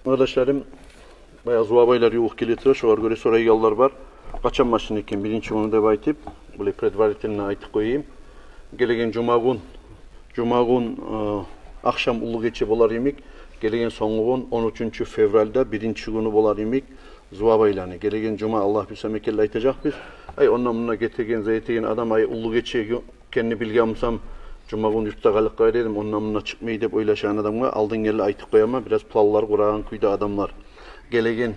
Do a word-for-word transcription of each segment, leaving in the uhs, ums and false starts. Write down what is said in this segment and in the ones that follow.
Къардашларым, баягъы зувабайлар ювукъ геле тура, шогъар гёре сорайгъанлар бар. Къачан башлана экен биринчи гюню деп айтып, булай предварительно айтып къояйым. Гелеген жумагюн, жумагюн, э, ахшам уллу гече болар йимик. Гелеген сонгугюн, он уьчюнчю февральда биринчи гюню болар йимик зувабайланы. Гелеген жума, Аллагь буюрса, мекенли айтажакъбыз. Ай, онда-мунда гетеген, зат этеген адам, ай, уллу гече гю-, экенни билген бусам, жумагюн юртда къалып къалар эдим, онда-мунда чыкъмай деп ойлашагъан адамгъа алдын геле айтып къояман, бираз планлар къурагъан кюйде адамлар. Гелеген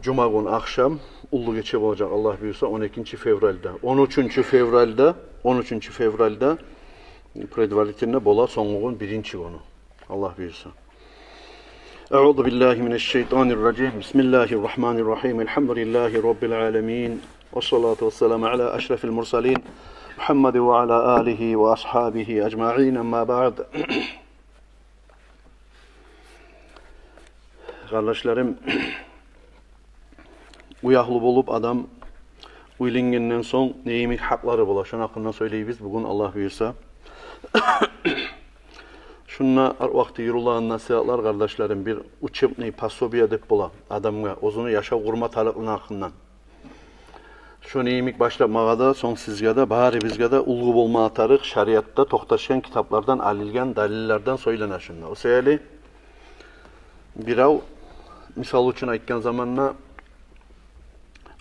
жумагюн ахшам уллу гече болажакъ, Аллагь буюрса, он экинчи февральда. Он уьчюнчю февральда, он уьчюнчю февральда предварительно бола сонгугюн биринчи гюню, Аллагь буюрса. أعوذ بالله من الشيطان الرجيم. بسم الله الرحمن الرحيم. الحمد لله رب العالمين. والصلاة والسلام على أشرف المرسلين محمد وعلى آله وأصحابه أجمعين. أما بعد. Къардашларым, уьягьлю болуп адам уьйленгенден сонг не йимик гьакълары бола, шону гьакъында сёйлейбиз бугюн, Аллагь буюрса. Шунда гьар вакъти юрюлеген насигьатлар, къардашларым, бир учебный пособие деп бола адамгъа, оьзюню яшав къурма тарыкълыгъыны гьакъындан. Шону йимик башламагъа да, сонг сизге де, барыбызгъа да уьлгю болма тарыкъ шариатда токъташгъан китаплардан алынгъан далиллерден сёйлене шунда. О саялы бирев, мисал учун айтгъан заманда,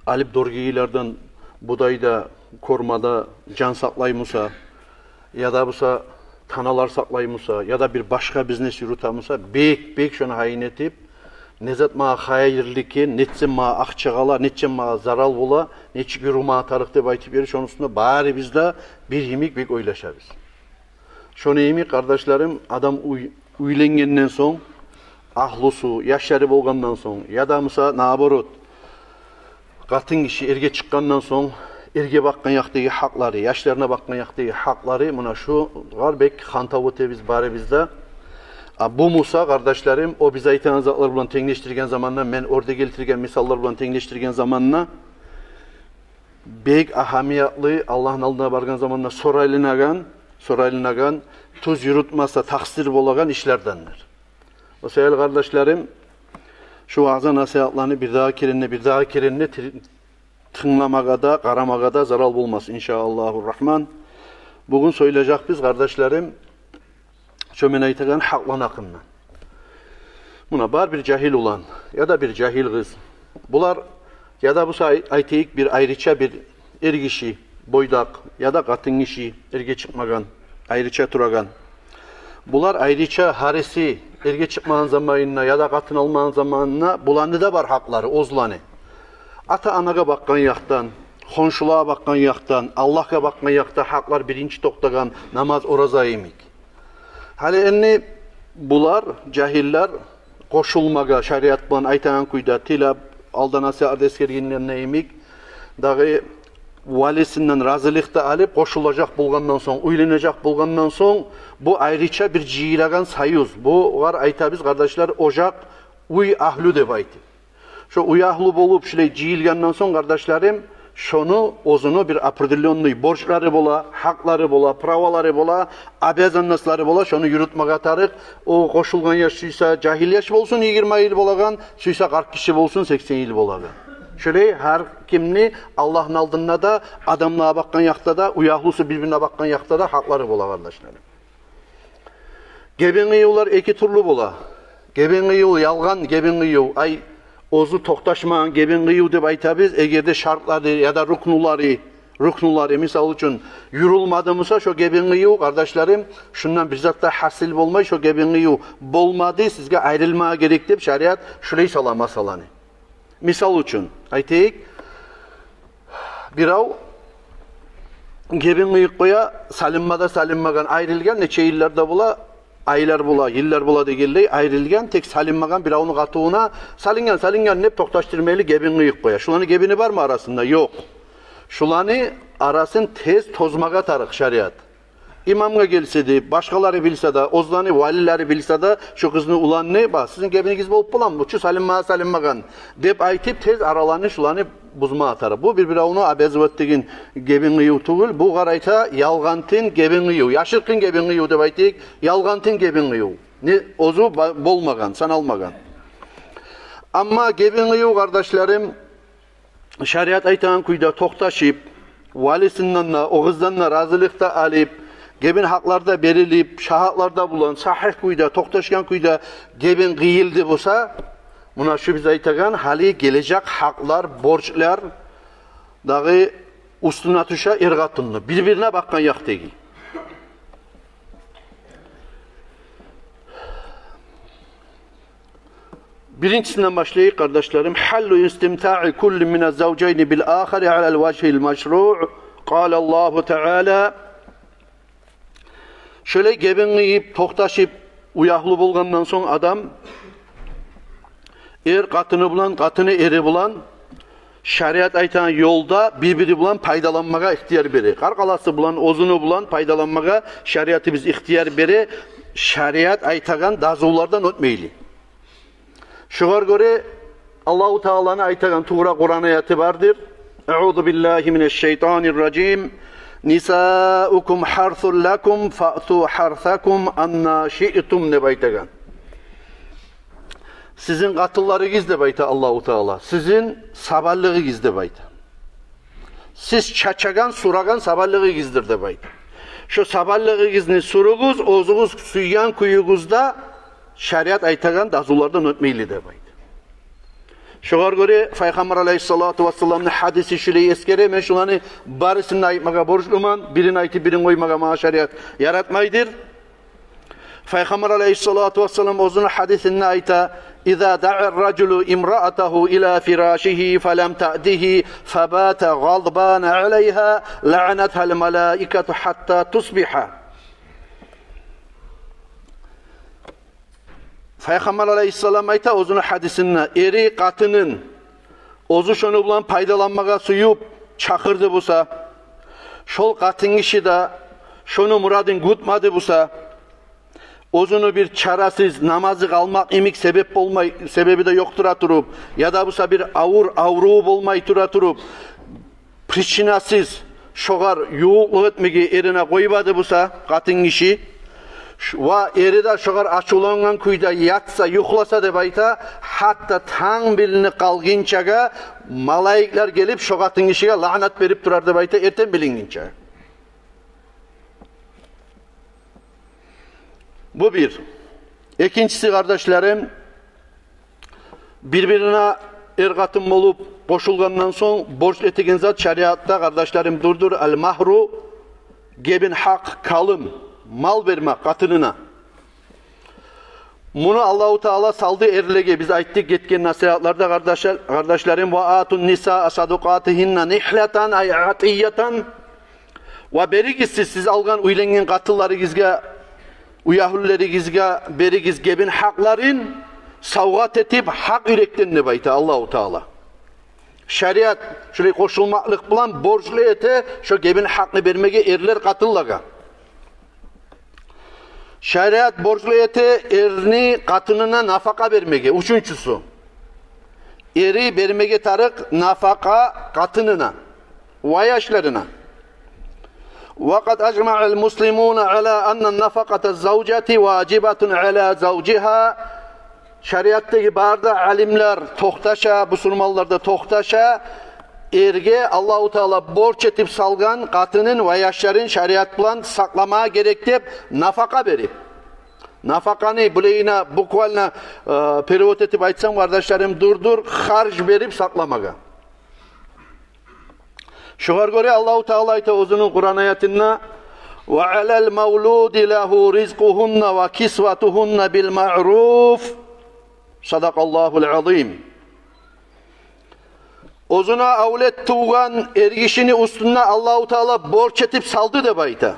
алып доргийилерден будай да, корма да жан сакълай буса, яда буса таналар сакълай буса, яда бир башгъа бизнес юрюте буса, бек-бек шону гьайын этип, не зат магъа хайырлы экен, нетсем магъа акъча къала, нетсем магъа зарал бола, нечик юрюме тарыкъ деп айтып берип, шону уьстюнде барыбыз да бир йимик бек ойлашабыз. Шону йимик, къардашларым, адам уьй-, уьйленгенден сонг, агьлюсю, яшлары болгъандан сонг, яда буса, наоборот, къатын гиши эрге чыкъгъандан сонг, эрге бакъгъан якъдагъы гьакълары, яшларына бакъгъан якъдагъы гьакълары, муна шугъар бек хантав этебиз барыбыз да. А бу буса, къардашларым, о биз айтагъан затлар булан тенглешдирген заманда, мен оьрде гелтирген мисаллар булан тенглешдирген заманда, бек агьамиятлы, Аллагьны алдына баргъан заманда соралынагъан, соралынагъан, тюз юрютмесе такъсыр болагъан ишлердендир. О саялы, къардашларым, шу ваъза-насигьатланы бирдагъы керен де, бирдагъы керен де тир-, тынгламагъа да, къарамагъа да зарал болмас, иншааллагьу рагьман. Бугюн сёйлежекбиз, къардашларым, шо мен айтагъан гьакъланы гьакъындан. Муна бар бир жагьил улан яда бир жагьил къыз. Булар, яда буса ай-, айтайыкъ, бир айрыча бир эргиши, бойдакъ, яда къатын гиши, эрге чыкъмагъан, айрыча турагъан. Булар айрыча гьариси эрге чыкъмагъан заманына яда къатын алмагъан заманына буланы да бар гьакълары, оьзлени. Ата-анагъа бакъгъан якъдан, хоншулагъа бакъгъан якъдан, Аллагьгъа бакъгъан якъда гьакълар биринчи токътагъан намаз, ораза йимик. Гьали энни булар, жагьиллер, къошулмагъа, шариат булан айтагъан кюйде, тилеп, алда насигьатда эсгергенлерин йимик, дагъы валисинден разилик де алып, къошулажакъ болгъандан сонг, уьйленежек болгъандан сонг, бу айрыча бир жыйылагъан союз. Бугъар айтабыз, къардашлар, ожакъ, уьй агьлю деп айтып. Шо уьягьлю болуп, шулай жыйылгъандан сонг, къардашларым, шону оьзюню бир определённый борчлары бола, гьакълары бола, праволары бола, обязанностлары бола, шону юрютмеге тарыкъ. О къошулгъан яш сюйсе жагьил яш болсун, йигирма йыл болагъан, сюйсе къарт гиши болсун, сексен йыл болагъан. Шолай гьар кимни Аллагьны алдында да, адамлагъа бакъгъан якъда да, уьягьлюсю бир-бирине бакъгъан якъда да гьакълары бола, къардашларым. Гебин къыювлар эки тюрлю бола. Гебин къыюв, ялгъан гебин къыюв, ай, оьзю токъташмагъан гебин къыюв деп айтабыз, эгер де шартлары яда рукнулары, рукнулары, мисал учун, юрюлмеди буса шо гебин къыюв, къардашларым, шундан бир зат да гьасил болмай, шо гебин къыюв болмады, сизге айрылмагъа герек деп шариат шулай сала масъаланы. Мисал учун айтайыкъ, бирев гебин къыйып къоя, салынма да салынмагъан, айрылгъан, нече йыллар да бола, айлар бола, йыллар бола дегенлей, айрылгъан, тек салынмагъан биревню къатынына, салынгъан, салынгъан деп токъташдырмайлы гебин къыйып къоя. Шуланы гебини бармы арасында? Ёкъ. Шуланы арасын тез тозмагъа тарыкъ шариат. Имамгъа гелсе де, башгъалары билсе де, оьзлени валилери билсе де, шу къызны уланны, ба, сизин гебинигиз болуп боламы, бу чу салынма, салынмагъан деп айтып, тез араланы шуланы бузма тарыкъ. Бу бир-биревню обязывать этеген гебин къыюв тюгюл, бугъар айта ялгъантын гебин къыюв, яшыртгъын гебин къыюв деп айтайыкъ, ялгъантын гебин къыюв. Не, оьзю ба-, болмагъан, саналмагъан. Амма гебин къыйыв, къардашларым, шариат айтагъан кюйде токъташып, валисинден де, о къыздан да разилик де алып, гебин гьакълар да берилип, шагьатлар да булан, сагьигь кюйде, токъташгъан кюйде гебин къыйылды буса, муна шу биз айтагъан гьали гележек гьакълар, борчлар дагъы уьстюне тюше эр-къатынны, бир-бирине бакъгъан якъдагъы. Биринчисинден башлайыкъ, къардашларым. حل استمتاع كل من الزوجين بالآخر على الوجه المشروع. قال الله تعالى. Шолай гебин къыйып, токъташып, уьягьлю болгъандан сонг адам эр къатыны булан, къатыны эри булан шариат айтагъан ёлда бир-бири булан пайдаланмагъа ихтияр бере. Къаркъарасы булан, оьзюню булан пайдаланмагъа шариатыбыз ихтияр бере, шариат айтагъан дазулардан оьтмейли. Шогъар гёре Аллагьу Тааланы айтагъан тувра Къуран аяты бардыр. أعوذ بالله من الشيطان الرجيم. نساؤكم حرث لكم فأتوا حرثكم أنى شئتم деп айтагъан. Сизин къатынларыгъыз деп айта Аллагьу Таала. Сизин сабанлыгъыгъыз деп айта. Сиз чачагъан, сурагъан сабанлыгъыгъыздыр деп айта. Шо сабанлыгъыгъызны суругъуз, оьзюгъюз сюйген кююгюзде, шариат айтагъан дазулардан оьтмейли деп айта. Шогъар гёре Пайхаммар алайгьиссалату вассаламны гьадиси шулай эсгере, мен шуланы барысын да айтмагъа борчлуман, бирин айтып, бирин къоймагъа магъа шариат яратмайдыр. Пайхаммар алайгьиссалату вассалам оьзюню гьадисинде айта: إذا دعا الرجل امرأته إلى فراشه فلم تأته فبات غضبان عليها لعنتها الملائكة حتى تصبح. Пайхаммар алайгьиссалам айта оьзюню гьадисинде, эри къатынын оьзю шону булан пайдаланмагъа сююп чакъырды буса, шол къатынгиши де шону мурадын кютмеди буса, оьзюню бир чарасыз намазы къалмакъ йимик себеп болмай, себеби де ёкъ тура туруп, яда буса бир авур авруву болмай тура туруп, причинасыз шогъар ювукълукъ этмеге эрине къоймады буса къатынгиши, ш-, ва эри де шогъар ачувлангъан кюйде ятса, юхласа деп айта, гьатта танг билинип къалгъынчагъа малайиклер гелип шо къатынгишиге лаънат берип турар деп айта, эртен билингинче. Бу бир. Экинчиси, къардашларым, бир-бирине эр-къатын болуп къошулгъандан сонг борч этеген зат шариатда, къардашларым, дурдур ал-магьру, гебин гьакъ, калым, мал бермек къатынына. Муну Аллагьу Таала салды эрлеге, биз айтдыкъ гетген насигьатларда, къардашлар-, къардашларым: وآتوا النساء صدقاتهن نحلة أي عطية. Ва беригиз сиз, сиз алгъан, уьйленген къатынларыгъызгъа, уьягьлюлеригизге беригиз гебин гьакъларын савгъат этип, гьакъ юрекден деп айта Аллагьу Таала. Шариат шулай къошулмакълыкъ булан борчлу эте шо гебин гьакъны бермеге эрлер къатынлагъа. Шариат борчлу эте эрни къатынына нафакъа бермеге. Уьчюнчюсю, эри бермеге тарыкъ нафакъа къатынына ва яшларына. وقد أجمع المسلمون على أن نفقة الزوجة واجبة على زوجها. Шариатдагъы бары да алимлер токъташа, бусурманлар да токъташа, эрге Аллагьу Таала борч этип салгъан къатынын ва яшларын шариат булан сакъламагъа герек деп, нафакъа берип. Нафакъаны булайына буквально, э, перевод этип айтсам, къардашларым, дурдур харж берип сакъламагъа. Шогъар гёре Аллагьу Таала айта оьзюню Къуран аятында: وعلى المولود له رزقهن وكسوتهن بالمعروف. صدق الله العظيم. Оьзюне авлет тувгъан эргишини уьстюне Аллагьу Таала борч этип салды деп айта.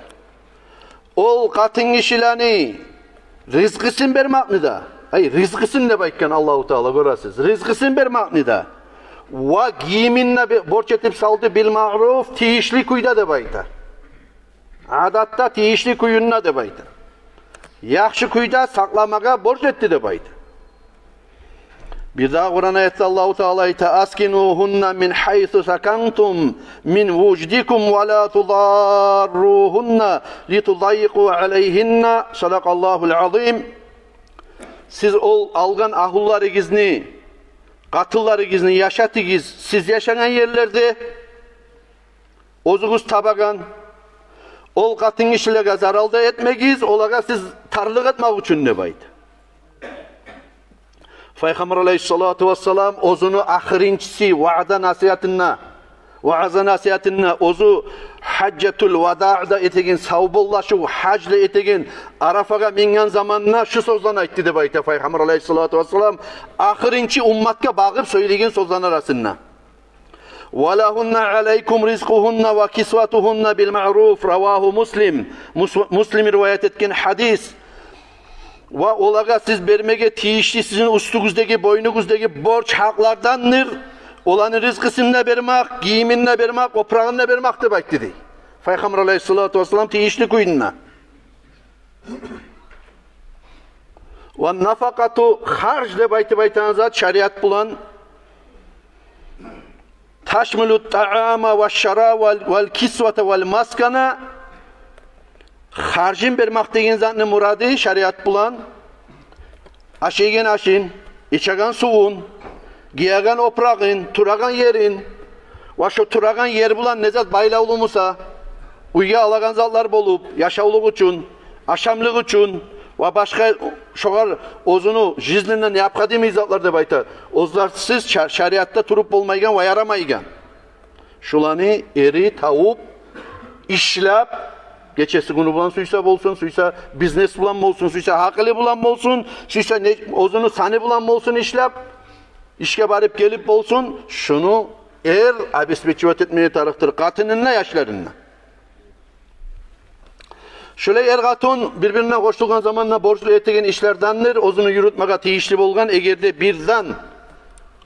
Ол къатынгишилени ризкъысын бермекни де, ай, ризкъысын деп айтгъан Аллагьу Таала, гёресиз, ризкъысын бермекни де, ва гийимин де бе-, борч этип салды, бил маъруф, тийишли кюйде деп айта. Адатда тийишли кюйюнде деп айта. Яхшы кюйде сакъламагъа борч этди деп айта. Бирдагъы Къуран аятда Аллагьу Таала айта: أسكنوهن من حيث سكنتم من وجدكم ولا تضاروهن لتضيقوا عليهن. صدق الله العظيم. Сиз ол алгъан агьлюлеригизни Къатынларыгъызны яшатыгъыз сиз яшагъан ерлерде, оьзюгюз табагъан. Ол къатынгишилеге зарал да этмегиз, олагъа сиз тарлыкъ этмек учун деп айта. Пайхаммар алайгьиссалату вассалам оьзюню ахырынчысы ваъза насигьатында, ваъза насигьатында оьзю гьажжатул вадаъда этеген, савболлашыв гьажда этеген, Арафагъа минген заманда шу сёзлени айтды деп айта Пайхаммар алайгьиссалату вассалам, ахырынчы умматгъа багъып сёйлеген сёзлени арасында. «Ва лагьунна алайкум ризкъугьунна ва кисватугьунна бил маъруф», равагьу Муслим. Мус-, Муслим риваят этген гьадис. Ва олагъа сиз бермеге тийишли сизин уьстюгюздеги, бойнугъуздагъы борч гьакълардандыр оланы ризкъысын да бермек, гийимин де бермек, опурагъын да бермек деп айтды дей Пайхаммар алайгьиссалату вассалам тийишли кюйде. «Ва нафакъату», харж деп айтып айтагъан зат шариат булан «ташмилу тагьама ва шара ва, вал кисвата вал маскана». Харжын бермек деген затны мурады шариат булан ашайгъан ашын, ичеген сувун, гиеген опурагъын, турагъан ерин. Ва шо турагъан ер булан не зат байлавлу буса, уьйге алагъан затлар болуп, яшавлукъ учун, ашамлыкъ учун ва башгъа шогъар оьзюню жизненде необходимый затлар деп айта. Оьзлерсиз ша-, шариатда туруп болмайгъан ва ярамайгъан. Шуланы эри тавуп, ишлеп, гечеси-гюню булан сюйсе болсун, сюйсе бизнес булан болсун, сюйсе гьакъылы булан болсун, сюйсе не, оьзюню саны булан болсун ишлеп, ишге барып гелип болсун, шуну эр обеспечивать этмеге тарыкъдыр къатынын да, яшларын да. Шулай эр-къатын бир-бирине къошулгъан заманда борчлу этеген ишлердендир, оьзюню юрютмеге тийишли болгъан, эгер де бирден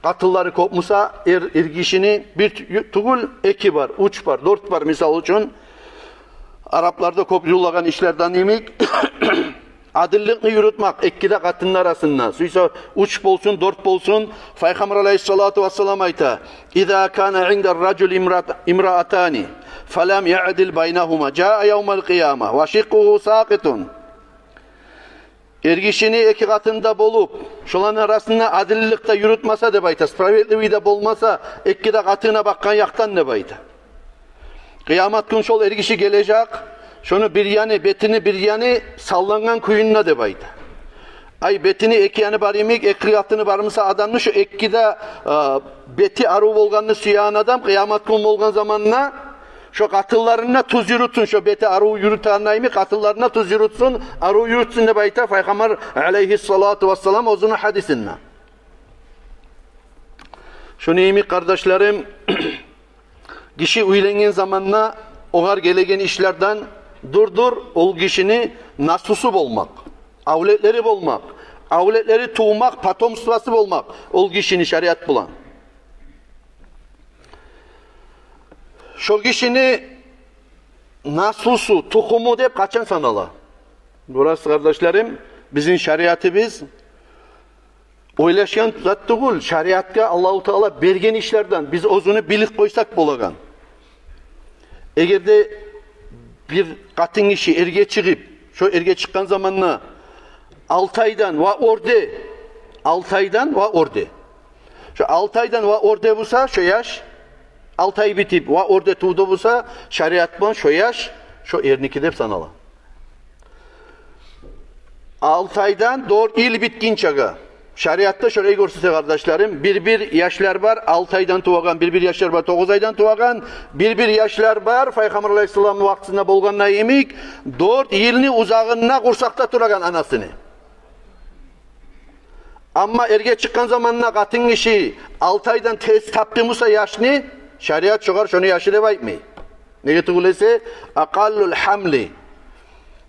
къатынлары кёп буса, эр, эргишини бир тю-, тюгюл, эки бар, уьч бар, дёрт бар, мисал учун, арапларда кёп юрюлеген ишлерден йимик, адилликни юрютмек эки де къатынны арасында. Сюйсе уьч болсун, дёрт болсун. Пайхаммар алайгьиссалату вассалам айта: «Иза кана инда ражули имраат-, имраатани, фалам яъдил байнагьума, жаа явмал къияма ва шикъкъугьу сакъитун». Эргишини эки къатыны да болуп, шоланы арасында адиллик де юрютмесе деп айта, справедливый де болмаса, эки де къатынына бакъгъан якъдан деп айта. Къыямат гюн шол эргиши гележек, шону бир яны, бетини бир яны саллангъан кюйде деп айта. Ай, бетини эки яны бар йимик, эки къатыны бар буса адамны, шо эки де, э, бети арив болгъанны сюеген адам къыямат гюн болгъан заманда шо къатынларына тюз юрютсюн, шо бети арив юрютегени йимик, къатынларына тюз юрютсюн, арив юрютсюн деп айта Пайхаммар алайгьиссалату вассалам оьзюню гьадисинде. Шону йимик, къардашларым, гиши уьйленген заманда огъар гелеген ишлерден дюр-дюр ол гишини наслусу болмакъ, авлетлери болмакъ, авлетлери тувмакъ, потомствосу болмакъ ол гишини шариат булан. Шо гишини наслусу, тухуму деп къачан санала? Бурасы, къардашларым, бизин шариатыбыз ойлашгъан зат тюгюл, шариатгъа Аллагьу Таала берген ишлерден биз оьзюню билип къойсакъ болагъан. Эгер де бир къатынгиши эрге чыгъып, шо эрге чыкъгъан заманда алты айдан ва оьрде, алты айдан ва оьрде, шо алты айдан ва оьрде буса, шо яш, алты ай битип ва оьрде тувду буса, шариат булан шо яш шо эрники деп санала. Алты айдан дёрт йыл битгинчеге. Шариатда шолай гёрсете, къардашларым, бир-бир яшлар бар алты айдан тувагъан, бир-бир яшлар бар тогъуз айдан тувагъан, бир-бир яшлар бар Пайхаммар алайгьиссаламны вакътисинде болгъанда йимик, дёрт йылны узагъында къурсакъда турагъан анасыны. Амма эрге чыкъгъан заманда къатынгиши алты айдан тез тапды буса яшны, шариат шогъар шону яшы деп айтмай. Неге тюгюл эсе, акъаллул гьамли,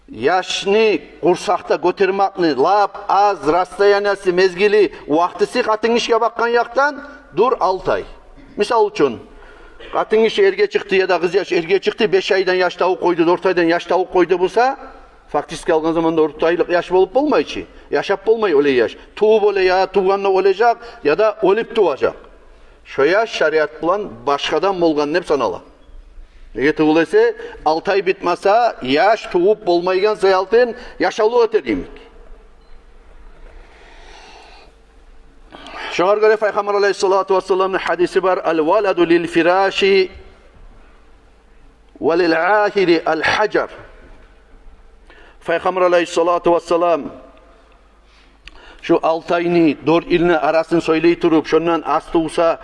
яшны къурсакъда гётермекни лап аз расстояниясы, мезгили, вакътиси къатынгишге бакъгъан якъдан дюр алты ай. Мисал учун, къатынгиши эрге чыкъды яда къызъяш эрге чыкъды, беш айдан яш тавуп къойду, дёрт айдан яш тавуп къойду буса, фактически алгъан заманда дёрт айлыкъ яш болуп болмай чы. Яшап болмай оьле яш. Тувуп оьле, я тувгъанда оьлежек, яда оьлюп туважакъ. Шо яш шариат булан башгъадан болгъан деп санала. Неге тюгюл эсе, алты ай битмесе, яш тувуп болмайгъан саялтын яшавлукъ этер йимик. Шогъар гёре Пайхаммар алайгьиссалату вассаламны гьадиси бар: «Ал-валаду лил-фираши ва лил-агьири ал-гьажар». Пайхаммар алайгьиссалату вассалам шу алты айны, дёрт йылны арасын сёйлей туруп, шондан аз тувса,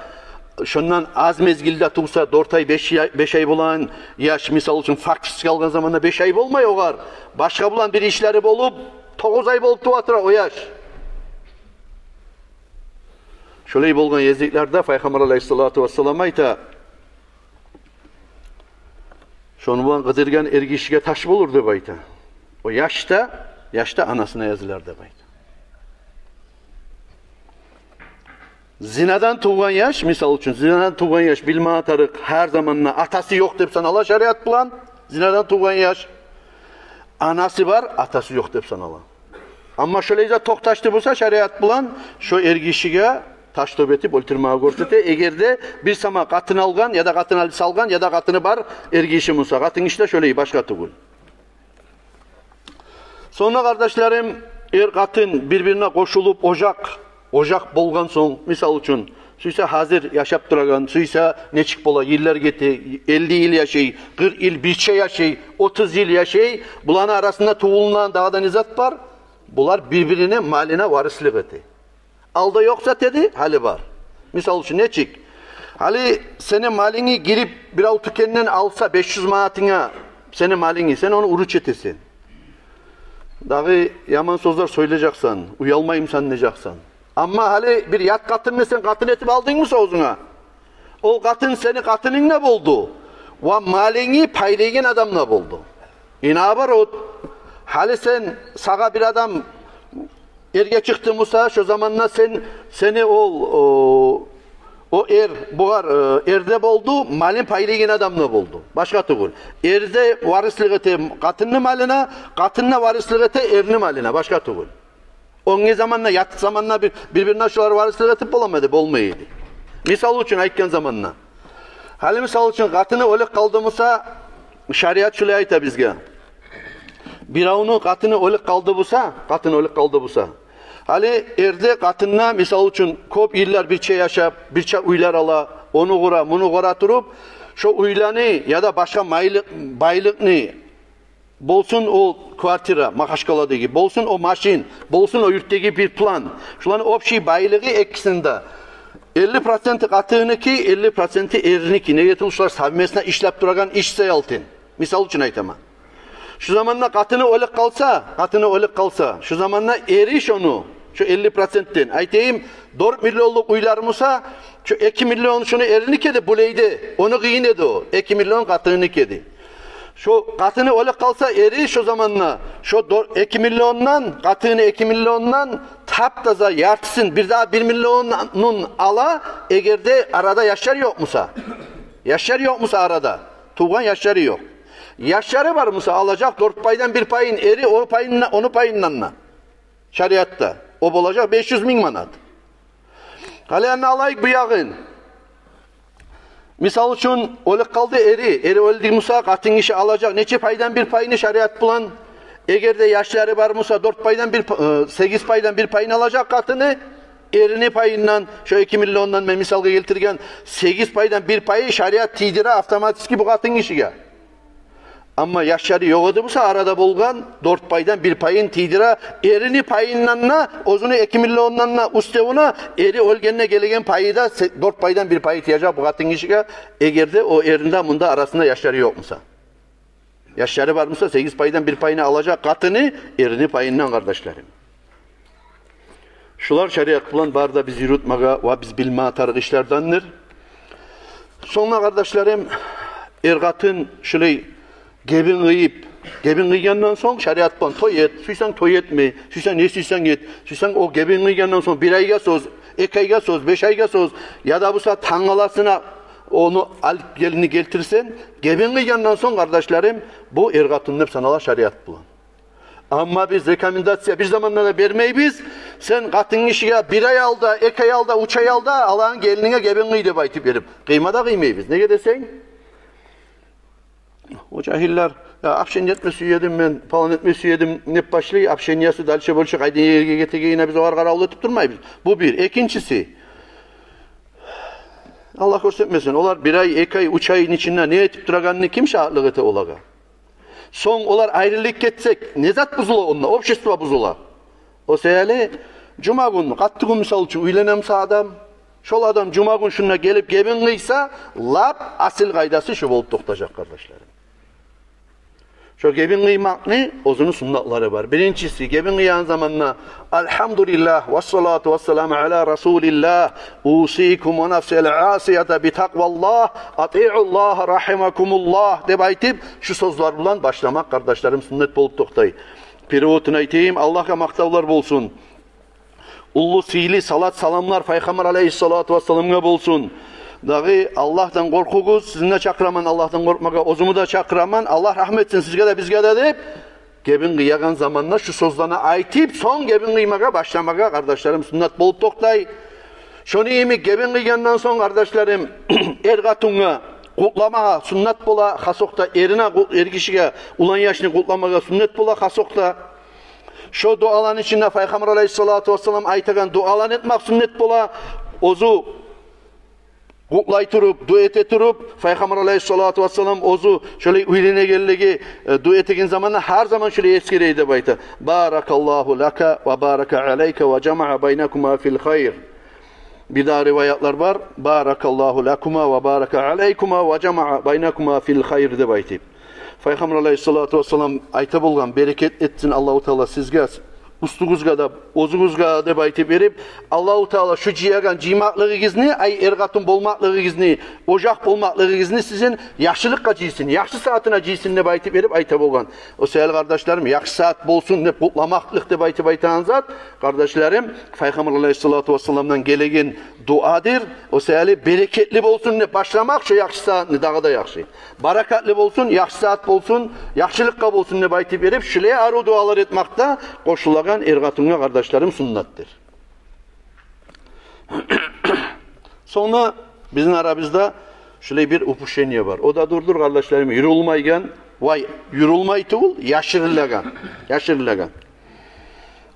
шондан аз мезгилде тувса, дёрт ай, беш я-, беш ай болгъан яш, мисал учун, фактически алгъан заманда беш ай болмай огъар. Башгъа булан бир ишлери болуп, тогъуз ай болуп туватыр о яш. Шолай болгъан гезиклерде Пайхаммар алайгьиссалату вассалам айта, шону булан къыдыргъан эргишиге таш болур деп айта. О яш да, яш да анасына язылар деп айта. Зинадан тувгъан яш, мисал учун, зинадан тувгъан яш, билме тарыкъ, гьар заманда атасы ёкъ деп санала шариат булан. Зинадан тувгъан яш, анасы бар, атасы ёкъ деп санала. Амма шолай зат токъташды буса шариат булан, шо эргишиге таш тёбетип оьлтюрмеге гёрсете, эгер де бир сама къатын алгъан, яда къатын алып салгъан, яда къатыны бар эргиши буса. Къатынгиши де шолай, башгъа тюгюл. Сонг да, къардашларым, эр-къатын бир-бирине къошулуп, ожакъ, ожакъ болгъан сонг, мисал учун, сюйсе гьазир яшап турагъан, сюйсе нечик бола, йыллар гете, элли йыл яшай, къыркъ йыл, бирче яшай, отуз йыл яшай, буланы арасында тувулгъан дагъы да не зат бар? Булар бир-бирине, малына варислик эте. Алда ёкъ зат эди, гьали бар. Мисал учун, нечик? Гьали сени малынгны гирип, бирев тюкенден алса беш юз манатынга сени малынгны, сен ону уруч этесен. Дагъы яман сёзлер сёйлежексен, уялмаймысан дежексен. Амма гьали бир ят къатынны сен къатын этип алдынг буса оьзюнге, ол къатын сени къатынынг да болду, ва малынгны пайлайгъан адам да болду. И наоборот, гьали сен, сагъа бир адам эрге чыкъды буса, шо заманда сен, сени ол, о, о эр, бугъар, э, эр де болду, малын пайлайгъан адам да болду. Башгъа тюгюл. Эр де варислик эте къатынны малына, къатын да варислик эте эрни малына, башгъа тюгюл. Оьнге заманда, ят заманда бир, бир-бирине шолар варислик этип боламы эди? Болмай эди. Мисал учун айтгъан заманда. Гьали, мисал учун, къатыны оьлюп къалды буса, шариат шулай айта бизге. Биревню къатыны оьлюп къалды буса, къатыны оьлюп къалды буса, гьали эр де къатын да, мисал учун, кёп йыллар бирче яшап, бирче уьйлер ала, ону къура, муну къура туруп, шо уьйлени яда башгъа майлы-, байлыкъны, болсун о квартира Махачкъаладагъы, болсун о машин, болсун о юртдагъы бир план. Шуланы общий байлыгъы экисини де, элли проценти къатыныки, элли проценти эрники. Неге тюгюл, шулар совместно ишлеп турагъан иш саялтын. Мисал учун айтаман. Шу заманда къатыны оьлюп къалса, къатыны оьлюп къалса, шу заманда эри шону, шо элли процентден, айтайым, дёрт миллионлукъ уьйлер буса, шо эки миллион шону эрники эди, булай да, ону къыйын эди о, эки миллион къатыныки эди. Шо къатыны оьлюп къалса эри, шо заманда шо дёр-, эки миллиондан, къатыны эки миллиондан тап-таза яртысын, бир дагъы бир миллионун ала, эгер де арада яшлар ёкъ буса. Яшлар ёкъ буса арада, тувгъан яшлары ёкъ. Яшлары бар буса, алажакъ дёрт пайдан бир пайын эри, о пайынна-, ону пайындан да. Шариатда о болажакъ беш юз минг манат. Гьали энни алайыкъ бу ягъын. Мисал учун, оьлюп къалды эри. Эри оьлдю буса, къатынгиши алажакъ нече пайдан бир пайны шариат булан? Эгер де яшлары бар буса, дёрт пайдан бир па-, э, сегиз пайдан бир пайны алажакъ къатыны, эрини пайындан, шо эки миллиондан мен мисалгъа гелтирген, сегиз пайдан бир пайы шариат тийдире автоматически бу къатынгишиге. Амма яшлары ёкъ эди буса, арада болгъан дёрт пайдан бир пайын тийдире, эрини пайындан да, оьзюню эки миллиондан да уьстевюне, эри оьлгенде гелеген пайы да се-, дёрт пайдан бир пайы тиежек бу къатынгишиге, эгер де о эрни де, мунда арасында яшлары ёкъ буса. Яшлары бар буса, сегиз пайдан бир пайны алажакъ къатыны эрини пайындан, къардашларым. Шулар шариат булан бары да биз юрютмеге ва биз билме тарыкъ ишлердендир. Сонг да, къардашларым, эр-къатын шулай гебин къыйып, гебин къыйгъандан сонг шариат булан той эт, сюйсенг той этме, сюйсенг не сюйсенг эт, сюйсенг о гебин къыйгъандан сонг бир айгъа соз, эки айгъа соз, беш айгъа соз, яда буса тангаласына ону алып, гелинни гелтирсенг, гебин къыйгъандан сонг, къардашларым, бу эр-къатын деп санала шариат булан. Амма биз рекомендация бир заманда да бермейбиз. Сен къатынгишиге бир ай алда, эки ай алда, уьч ай алда алагъан гелининге гебин къый деп айтып берип, къыйма да къыймайбыз. Неге десенг, о жагьиллер, я, общение этме сюе эдим мен, палан этме сюе эдим деп башлай, общениеси дальше-больше къайда, ерге гетегенине биз огъар къаравул этип турмайбыз. Бу бир. Экинчиси, Аллагь гёрсетмесин, олар бир ай, эки ай, уьч айны ичинде не этип турагъанны ким шагьатлыкъ эте олагъа? Сонг олар айрылып гетсек, не зат бузула онда? Общество бузула. О саялы жума гюн, къатты гюн, мисал учун, уьйлене буса адам, шол адам жума гюн шунда гелип гебин къыйса, лап асил къайдасы шу болуп токътажакъ, къардашларым. Шо гебин къыймакъны оьзюню суннатлары бар. Биринчиси, гебин къыйгъан заманда: «Алгьамдулиллагь, вассалату вассаламу аля расулиллагь, усикум ва нафсил асията би такъваллагь, атиъуллагь, рагьимакумуллагь», — деп айтып, шу сёзлер булан башламакъ, къардашларым, суннат болуп токътай. Переводун айтайым: Аллагьгъа макътавлар болсун, уллу сыйлы салат-саламлар Пайхаммар алейгьиссалату вассаламгъа болсун. Дагъы Аллагьдан къоркъугъуз, сизин де чакъыраман Аллагьдан къоркъмагъа, оьзюмню де чакъыраман. Аллагь рагьму этсин сизге де, бизге де деп, гебин къыягъан заманда шу сёзлени айтып, сонг гебин къыймагъа башламагъа, къардашларым, суннат болуп токътай. Шону йимик гебин къыйгъандан сонг, къардашларым, эр-къатынгъа къутламагъа суннат бола, хасокъда эрине къу-, эргишиге, улан-яшны къутламагъа суннат бола хасокъда. Шо дуаланы ичинде Пайхаммар алейгьиссалату вассалам айтагъан дуаланы этмакъ суннат бола. Оьзю къутлай туруп, дуа эте туруп, Пайхаммар алейгьиссалату вассалам оьзю шолай уьйленегенлиги, э, дуа этеген заманда гьар заман шолай эсгере эди деп айта: «Баракаллагьу лака ва барака алейка ва жамаа байнакума фил хайр». Бир дагъы риваятлар бар: «Баракаллагьу лакума ва барака алейкума ва жамаа байнакума фил хайр», — деп айтып. Пайхаммар алейгьиссалату вассалам айта болгъан: «Берекет этсин Аллагьу Таала сизге, уьстюгюзге де, оьзюгюзге», — деп айтып берип, «Аллагьу Таала шу жыягъан жыймакълыгъыгъызны, ай, эр-къатын болмакълыгъыгъызны, ожакъ болмакълыгъыгъызны сизин яхшылыкъгъа жыйсын, яхшы сагьатына жыйсын», — деп айтып берип айта болгъан. О саялы, къардашларым, яхшы сагьат болсун деп къутламакълыкъ деп айтып айтагъан зат, къардашларым, Пайхаммар алейгьиссалату вассаламдан гелеген дуадыр. О саялы берекетли болсун деп башламакъ шо яхшы сагьатны дагъы да яхшы. Баракатлы болсун, яхшы сагьат болсун, яхшылыкъгъа болсун деп айтып берип, шулай арив дуалар этмакъ да къошулагъан эр-къатынгъа, къардашларым, суннатдыр. Сонг да бизин арабызда шулай бир упущение бар. О да дурдур, къардашларым, юрюлмейген, вай, юрюлмей тюгюл, яшырылагъан, яшырылагъан.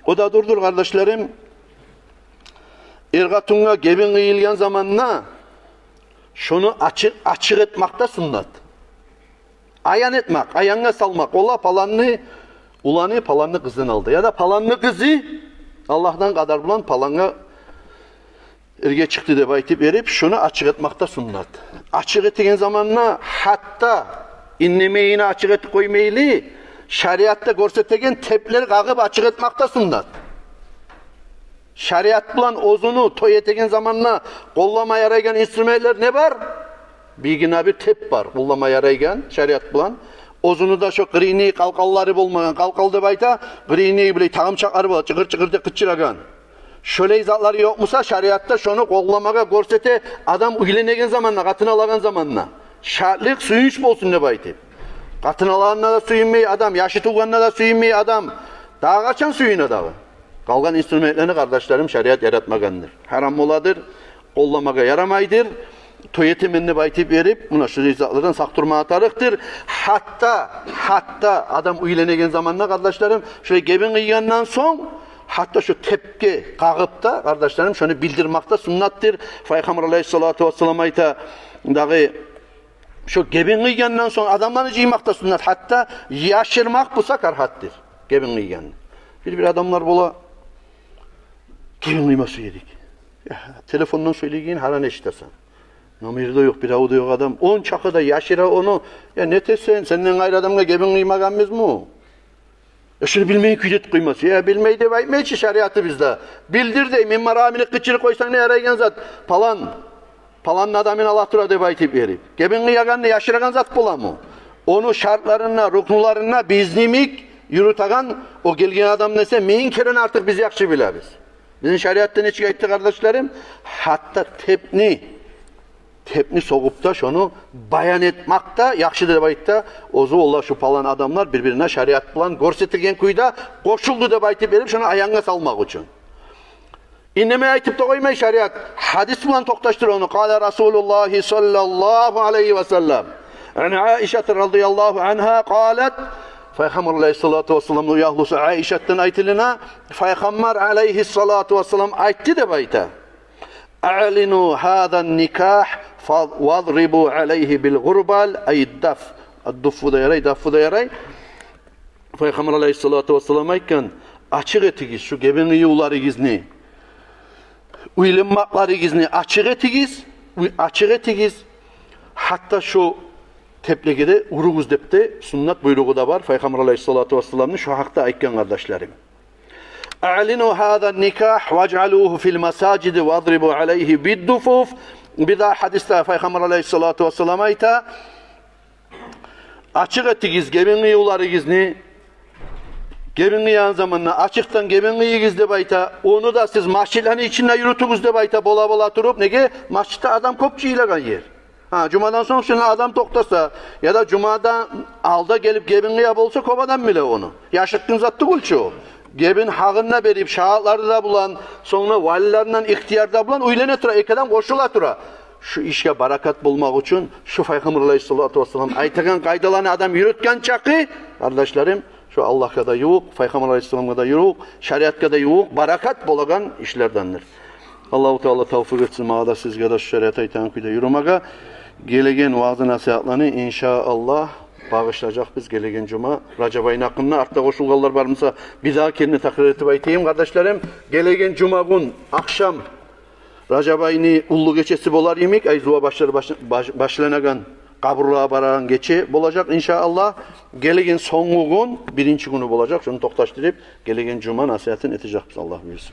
О да дурдур, къардашларым, эр-къатынгъа гебин къыйылгъан заманда шону ачыкъ, ачыкъ этмакъ да суннат. Аян этмакъ, аянгъа салмакъ. Ола паланны уланы паланны къызын алды, яда паланны къызы Аллагьдан къадар булан палангъа эрге чыкъды деп айтып берип, шону ачыкъ этмакъ да суннат. Ачыкъ этеген заманда гьатта индемейин ачыкъ этип къоймайлы, шариатда гёрсетеген теплер къагъып ачыкъ этмакъ да суннат. Шариат булан оьзюню той этеген заманда къоллама ярайгъан инструментлер не бар? Биргине бир теп бар къоллама ярайгъан шариат булан. Оьзюню де шо къырыйны къалкъаллары болмагъан, къалкъал деп айта, къырыйны булай тагъымчакълары бола, чыгъыр-чыгъыр деп къычырагъан. Шолай затлары ёкъ буса, шариатда шону къолламагъа гёрсете адам уьйленеген заманда, къатын алагъан заманда. Шатлыкъ, сююнч болсун деп айтып. Къатын алагъанда да сююнмей адам, яшы тувгъанда да сююнмей адам. Дагъы къачан сююне дагъы? Къалгъан инструментлени, къардашларым, шариат яратмагъандыр. Гьарам боладыр, къолламагъа ярамайдыр. Той этемен деп айтып берип, муна шу затлардан сакъ турмагъа тарыкъдыр. Гьатта, гьатта адам уьйленеген заманда, къардашларым, шулай гебин къыйгъандан сонг, гьатта шо тепге къагъып да, къардашларым, шону билдирмакъ да суннатдыр. Пайхаммар алейгьиссалату вассалам айта дагъы, шо гебин къыйгъандан сонг адамланы жыймакъ да суннат, гьатта яшырмакъ буса карагьатдыр гебин къыйгъанны. Бир-бир адамлар бола, гебин къыйма сюе эдик. Я, телефондан сёйлейген гьаран эшитесен. Номери де ёкъ, бирев де ёкъ адам. Ончакъы да яшыра ону. Я, не этесен, сенден къайры адамгъа гебин къыймагъанбызмы? Э, шуну билмейген кюйде этип къоймаса. Я, билмей деп айтмай чы шариатыбызда. Билдир дей, минбар амилик къычырып къойсанг, не ярайгъан зат? Палан, палан адамын ала тура деп айтып берип. Гебин къыягъанны яшырагъан зат боламы? Ону шартларын да, рукнуларын да бизин йимик юрютеген о гелген адам эсе, минг керен артыкъ биз яхшы билебиз. Бизин шариатда нечик айтды, къардашларым? Гьатта тепни, тепни согъуп да, шону баян этмакъ да яхшы деп айтды. Оьзю, олар, шу палан адамлар бир-бирине шариат булан гёрсетилген кюйде къошулду деп айтып берип, шону аянгъа салмакъ учун. Индемей айтып да къоймай шариат, гьадис булан токъташдыра ону. Къала Расулуллагьи саллаллагьу алайгьи ва саллам. Ан Аишата радияллагьу ангьа къалат, Пайхаммар алейгьиссалату вассаламны уьягьлюсю Аишатдан айтылына, Пайхаммар алейгьиссалату вассалам айтды деп айта: «Аълину гьаза никагь «Вадрибу алайгьи бил гъурбал», ай, даф. Ад-дуффу да ярай, даффу да ярай. Пайхаммар алайгьиссалату вассалам айтгъан: «Ачыкъ этигиз шу гебин къыювларыгъызны, уьйленмеклеригизни ачыкъ этигиз, уьй-, ачыкъ этигиз. Гьатта шу теплеге де уругъуз», — деп де суннат буйругъу да бар Пайхаммар алайгьиссалату вассаламны шу гьакъда айтгъан, къардашларым. «Аълину гьаза никагь важъалугьу фил масажиди вадрибу алайгьи биддуфуф». Бир дагъы гьадисде Пайхаммар алайгьиссалату вассалам айта: «Ачыкъ этигиз гебин къыювларыгъызны. Гебин къыягъан заманда ачыкъдан гебин къыйыгъыз», — деп айта. «Ону да сиз межитлени ичинде юрютюгюз», — деп айта, бола-бола туруп. Неге? Межитде адам кёп жыйылагъан ер. Гьа, жумадан сонг шунда адам токътаса, яда жумадан алда гелип гебин къыя болса, кёп адам биле ону. Яшыртгъын зат тюгюл чю о. Гебин гьакъын да берип, шагьатлары да булан, сонг да валилеринден ихтияр да булан уьйлене тура, эки адам къошула тура. Шу ишге баракат болмакъ учун шу Пайхаммар алайгьиссалату вассалам айтагъан къайдаланы адам юрютген чакъы, къардашларым, шу Аллагьгъа да ювукъ, Пайхаммар алайгьиссаламгъа да ювукъ, шариатгъа да ювукъ, баракат болагъан ишлердендир. Аллагьу Таала тавфикъ этсин магъа да, сизге де шу шариат айтагъан кюйде юрюмеге. Гелеген ваъза-насигьатланы, иншааллагь, багъышлажакъбыз гелеген жума Ражаб айны гьакъында. Артда къошулгъанлар бар буса, бир дагъы керен такрар этип айтайым, къардашларым. Гелеген жума гюн ахшам Ражаб айны уллу гечеси болар йимик, ай зува башлар баш-, баш-, башланагъан, къабурлагъа барагъан гече болажакъ, иншааллагь. Гелеген сонггъу гюн биринчи гюню болажакъ. Шуну токъташдырып, гелеген жума насигьатын этежекбиз, Аллагь буюрса.